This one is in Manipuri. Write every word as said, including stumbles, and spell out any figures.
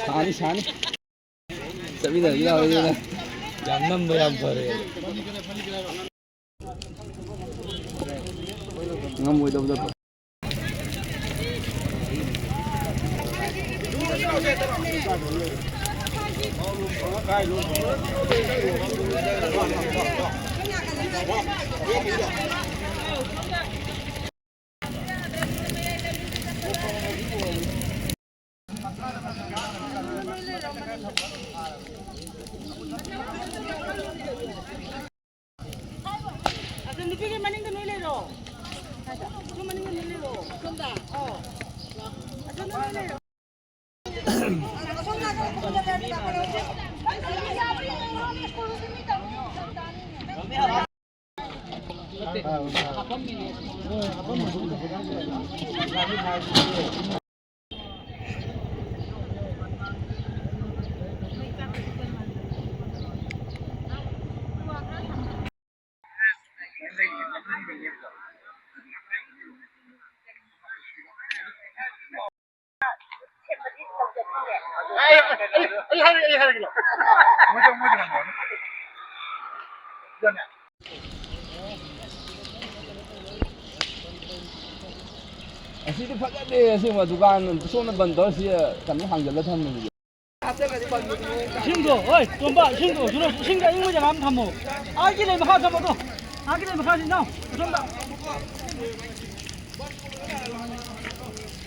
ꯁꯥꯅꯤ, ꯁꯥꯅꯤ꯫ ꯆꯠꯃꯤꯟꯅꯔꯁꯤ ꯂꯥꯛꯑꯣ, ꯏꯕꯦꯝꯃ꯫ ꯌꯥꯝ ꯅꯝꯕ ꯌꯥꯝ ꯐꯔꯦ꯫ ꯉꯝꯃꯣꯏꯗꯕꯗ꯫ ꯑꯗꯨ ꯅꯨꯄꯤꯒꯤ ꯃꯅꯤꯡꯗ ꯅꯣꯏ ꯂꯩꯔꯣ꯫ ꯑꯗꯨ ꯃꯅꯤꯡꯗ ꯅꯣꯏ ꯂꯩꯔꯣ꯫ ꯁꯣꯝꯗ꯫ ꯑꯣ꯫ ꯑꯗꯨ ꯅꯣꯏ ꯂꯩꯔꯣ꯫ ꯑꯩ, ꯑꯩ, ꯑꯩ ꯍꯥꯏꯔꯒꯦ, ꯑꯩ ꯍꯥꯏꯔꯒꯦ ꯂꯥꯎ꯫ ꯃꯣꯏꯗ, ꯃꯣꯏꯗ ꯍꯪꯉꯣ꯫ ꯑꯁꯤꯗꯤ ꯐꯖꯗꯦ ꯑꯁꯦꯡꯕ, ꯗꯨꯀꯥꯟ ꯁꯣꯝꯅ ꯕꯟ ꯇꯧꯔ ꯁꯤ ꯀꯩꯅꯣ ꯍꯥꯡꯖꯜꯂ ꯊꯝꯃꯤꯁꯤꯗꯤ꯫ ꯏꯁꯤꯡꯗꯣ, ꯍꯣꯏ, ꯇꯣꯝꯕ, ꯏꯁꯤꯡꯗꯣ, ꯖꯨꯅꯣ, ꯏꯁꯤꯡꯗꯣ ꯑꯏꯪꯕ ꯖꯒꯥ ꯑꯃ ꯊꯝꯃꯣ꯫ ꯑꯥꯒꯤ ꯂꯩ ꯃꯈꯥ ꯊꯝꯃꯣ ꯑꯗꯣ꯫ ꯑꯥꯒꯤ ꯂꯩ ꯃꯈꯥꯁꯤ, ꯏꯅꯥꯎ, ꯑꯁꯣꯝꯗ꯫